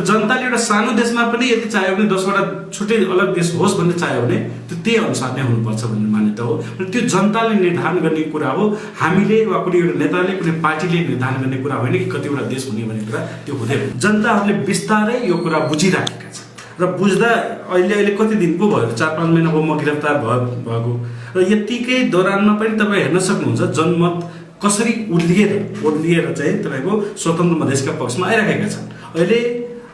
जनताले एउटा सानो देशमा पनि यदि चाह्यो भने 10वटा छुट्टै अलग देश होस् भन्ने चाह्यो भने त्यो त्यही अनुसार नै हुनुपर्छ भन्ने मान्यता हो र त्यो जनताले निर्धारण गर्ने कुरा हो। हामीले वा कुनै एउटा नेताले कुनै पार्टीले निर्धारण गर्ने कुरा होइन कि कतिवटा देश हुने भन्ने कुरा त्यो हुँदैन। जनताहरूले बिस्तारै यो कुरा बुझिराखेका छन् र बुझ्दा अहिले कति दिन पो भयो 4-5 महिना भयो म गिरफ्तार भएको र यतिकै दौरानमा पनि तपाईँ हेर्न सक्नुहुन्छ जनमत कसरी ओर्लिएर चाहिँ तपाईँको स्वतन्त्र मधेसका पक्षमा आइराखेका छन्। अहिले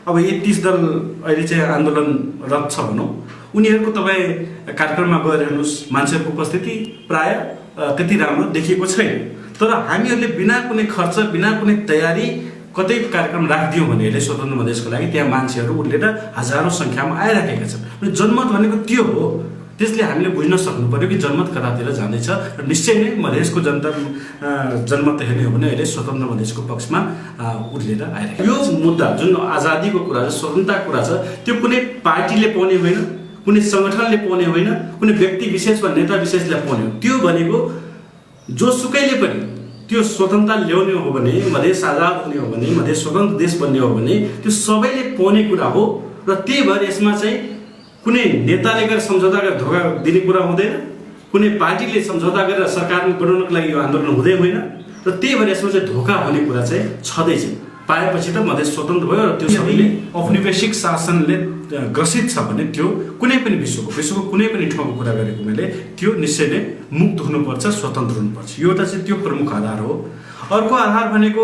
अब यी 30 दल अहिले चाहिँ आन्दोलनरत छ भनौँ, उनीहरूको तपाईँ कार्यक्रममा गएर हेर्नुहोस् मान्छेहरूको उपस्थिति प्राय त्यति राम्रो देखिएको छैन। तर हामीहरूले बिना कुनै खर्च बिना कुनै तयारी कतै कार्यक्रम राखिदियौँ भने अहिले स्वतन्त्र मधेसको लागि त्यहाँ मान्छेहरू उर्लेर हजारौँ सङ्ख्यामा आइराखेका छन्। जनमत भनेको त्यो हो। त्यसले हामीले बुझ्न सक्नु पर्यो कि जनमत कतातिर जाँदैछ र निश्चय नै मधेसको जनमत हेर्ने हो भने अहिले स्वतन्त्र मधेसको पक्षमा उर्लेर आइरहेको यो मुद्दा जुन आजादीको कुरा छ, स्वतन्त्रताको कुरा छ, त्यो कुनै पार्टीले पाउने होइन, कुनै सङ्गठनले पाउने होइन, कुनै व्यक्ति विशेष वा नेता विशेषले पाउने हो। त्यो भनेको जोसुकैले पनि त्यो स्वतन्त्रता ल्याउने हो भने, मधेस आजाद हुने हो भने, मधेस स्वतन्त्र देश बन्ने हो भने त्यो सबैले पाउने कुरा हो र त्यही भएर यसमा चाहिँ कुनै नेताले गरेर सम्झौता गरेर धोका दिने कुरा हुँदैन, कुनै पार्टीले सम्झौता गरेर सरकारमा बनाउनको लागि यो आन्दोलन हुँदै होइन र त्यही भएर यसमा चाहिँ धोका हुने कुरा चाहिँ छँदैछ। पाएपछि त मधेस स्वतन्त्र भयो र त्यो सबैले औपनिवेशिक शासनले ग्रसित छ भने त्यो कुनै पनि विश्वको कुनै पनि ठाउँको कुरा गरेको मैले त्यो निश्चय नै मुक्त हुनुपर्छ, स्वतन्त्र हुनुपर्छ। यो एउटा चाहिँ त्यो प्रमुख आधार हो। अर्को आधार भनेको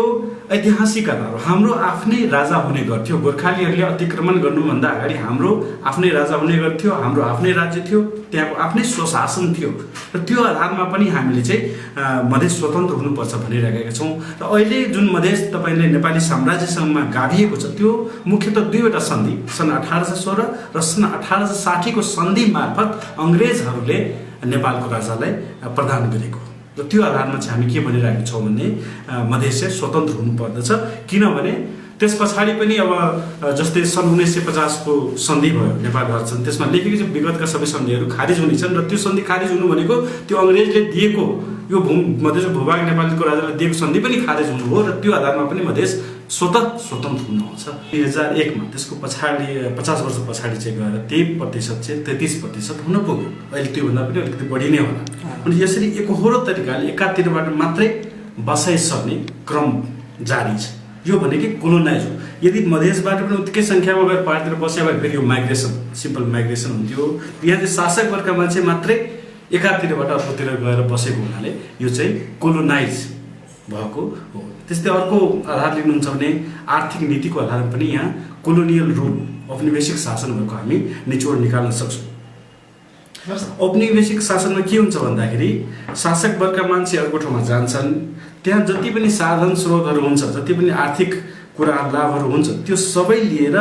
ऐतिहासिक आधार हो। हाम्रो आफ्नै राजा हुने गर्थ्यो। गोर्खालीहरूले अतिक्रमण गर्नुभन्दा अगाडि हाम्रो आफ्नै राजा हुने गर्थ्यो, हाम्रो आफ्नै राज्य थियो, त्यहाँको आफ्नै स्वशासन थियो र त्यो आधारमा पनि हामीले चाहिँ मधेस स्वतन्त्र हुनुपर्छ भनिरहेका छौँ। र अहिले जुन मधेस तपाईँले नेपाली साम्राज्यसँगमा गाभिएको छ त्यो मुख्यतः दुईवटा सन्धि, सन् 1816 र सन् 1860 को सन्धि मार्फत अङ्ग्रेजहरूले नेपालको राजालाई प्रदान गरेको र त्यो आधारमा चाहिँ हामी के भनिरहेका छौँ भने मधेस चाहिँ स्वतन्त्र हुनुपर्दछ। किनभने त्यस पछाडि पनि अब जस्तै सन् 1950 को सन्धि भयो नेपाल भारत सन्धि, त्यसमा लेखेको चाहिँ विगतका सबै सन्धिहरू खारिज हुनेछन् र त्यो सन्धि खारिज हुनु भनेको त्यो अङ्ग्रेजले दिएको यो मधेसको भूभाग नेपालको राजाले दिएको सन्धि पनि खारिज हुनु हो र त्यो आधारमा पनि मधेस स्वतन्त्र हुनु आउँछ। 2001 मा त्यसको पछाडि 50 वर्ष पछाडि चाहिँ गएर 23% चाहिँ 33% हुन पुग्यो। अहिले त्योभन्दा पनि अलिकति बढी नै होला। अनि यसरी एकहोरो तरिकाले एकातिरबाट मात्रै बसाइ सर्ने क्रम जारी छ। यो भनेकै कोलोनाइज हो। यदि मधेसबाट पनि उत्तिकै सङ्ख्यामा गएर पहाडतिर बस्यो भने फेरि यो माइग्रेसन, सिम्पल माइग्रेसन हुन्थ्यो। यहाँ चाहिँ शासक वर्गका मान्छे मात्रै एकातिरबाट अर्कोतिर गएर बसेको हुनाले यो चाहिँ कोलोनाइज भएको हो। त्यस्तै अर्को आधार लिनुहुन्छ भने आर्थिक नीतिको आधारमा पनि यहाँ कोलोनियल रुल, औपनिवेशिक शासन भएको हामी निचोड निकाल्न सक्छौँ। औपनिवेशिक शासनमा के हुन्छ भन्दाखेरि शासक वर्गका मान्छे अर्को ठाउँमा जान्छन्, त्यहाँ जति पनि साधन स्रोतहरू हुन्छ, जति पनि आर्थिक कुराहरू लाभहरू हुन्छ त्यो सबै लिएर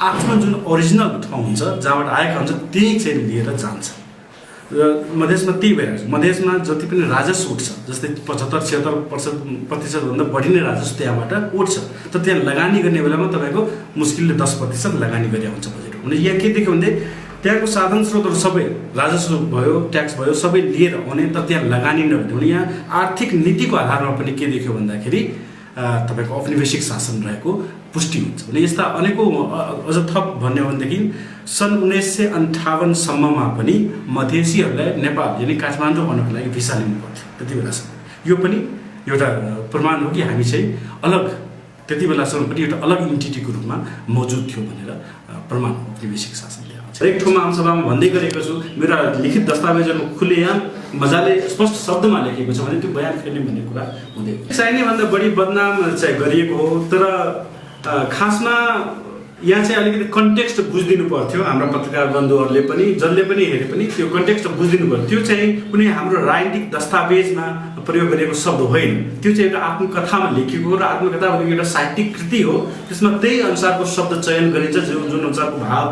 आफ्नो जुन ओरिजिनल ठाउँ हुन्छ जहाँबाट आएका हुन्छ त्यही चाहिँ लिएर जान्छ। र मधेसमा त्यही भइरहेको छ। मधेसमा जति पनि राजस्व उठ्छ, जस्तै 75-76% भन्दा बढी नै राजस्व त्यहाँबाट उठ्छ, तर त्यहाँ लगानी गर्ने बेलामा तपाईँको मुस्किलले 10% लगानी गरे हुन्छ बजेट। भने यहाँ के देख्यो भने त्यहाँको साधन स्रोतहरू सबै राजस्व भयो, ट्याक्स भयो, सबै लिएर आउने, तर त्यहाँ लगानी नहुने। भने यहाँ आर्थिक नीतिको आधारमा पनि के देख्यो भन्दाखेरि तपाईँको औपनिवेशिक शासन रहेको पुष्टि हुन्छ। भने यस्ता अनेकौँ अझ थप भन्यो भनेदेखि सन् 1958 सम्ममा पनि मधेसीहरूलाई नेपाल यानि काठमाडौँ आउनको लागि भिसा लिनु पर्थ्यो त्यति बेलासम्म। यो पनि एउटा प्रमाण हो कि हामी चाहिँ अलग, त्यति बेलासम्म पनि एउटा अलग इन्टिटीको रूपमा मौजुद थियो भनेर प्रमाण औपनिवेशिक शासनले आउँछ। एक ठाउँमा आमसभामा भन्दै गरेको छु, मेरो लिखित दस्तावेजहरू खुलेआम मजाले स्पष्ट शब्दमा लेखेको छ भने त्यो बयान फेर्ने भन्ने कुरा हुँदैन। चाहिने भन्दा बढी बदनाम चाहिँ गरिएको हो, तर खासमा यहाँ चाहिँ अलिकति कन्टेक्स्ट बुझिदिनु पर्थ्यो। हाम्रा पत्रकार बन्धुहरूले पनि जसले पनि हेरे पनि त्यो कन्टेक्स्ट बुझिदिनु पर्थ्यो। त्यो चाहिँ कुनै हाम्रो राजनीतिक दस्तावेजमा प्रयोग गरिएको शब्द होइन, त्यो चाहिँ एउटा आत्मकथामा लेखिएको र आत्मकथा भनेको एउटा साहित्यिक कृति हो। त्यसमा त्यही अनुसारको शब्द चयन गरिन्छ, जुन अनुसारको भाव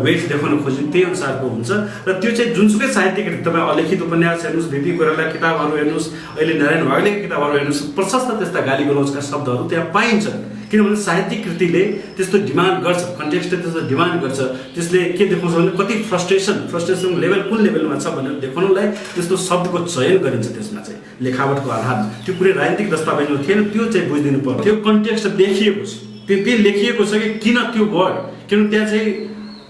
वेट देखाउन खोजिन्छ त्यही अनुसारको हुन्छ। र त्यो चाहिँ जुनसुकै साहित्यिक कृति, तपाईँ अलिखित उपन्यास हेर्नुहोस्, भिपी कोइरालाका किताबहरू हेर्नुहोस्, अहिले नारायण वाग्लेका किताबहरू हेर्नुहोस्, प्रशस्त त्यस्ता गाली गलौजका शब्दहरू त्यहाँ पाइन्छ। किनभने साहित्यिक कृतिले त्यस्तो डिमान्ड गर्छ, कन्टेक्स्टले त्यस्तो डिमान्ड गर्छ। त्यसले के देखाउँछ भने कति फ्रस्ट्रेसन लेभल कुन लेभलमा छ भनेर देखाउनलाई त्यस्तो शब्दको चयन गरिन्छ। त्यसमा चाहिँ लेखावटको आधारमा त्यो कुनै राजनीतिक दस्तावेजमा थिएन, त्यो चाहिँ बुझिदिनु पर्थ्यो। कन्टेक्स्ट देखिएको छ, त्यो लेखिएको छ कि किन त्यो वर्ड, किनभने त्यहाँ चाहिँ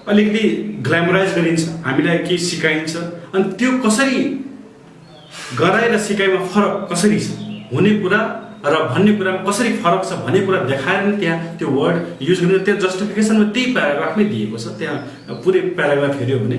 अलिकति ग्ल्यामराइज गरिन्छ, हामीलाई केही सिकाइन्छ, अनि त्यो कसरी गराइ र सिकाइमा फरक कसरी छ हुने कुरा र भन्ने कुरामा कसरी फरक छ भन्ने कुरा देखाएर नि त्यहाँ त्यो वर्ड युज गरिन्छ। त्यो जस्टिफिकेसनमा त्यही प्याराग्राफमै दिएको छ, त्यहाँ पुरै प्याराग्राफ हेऱ्यो भने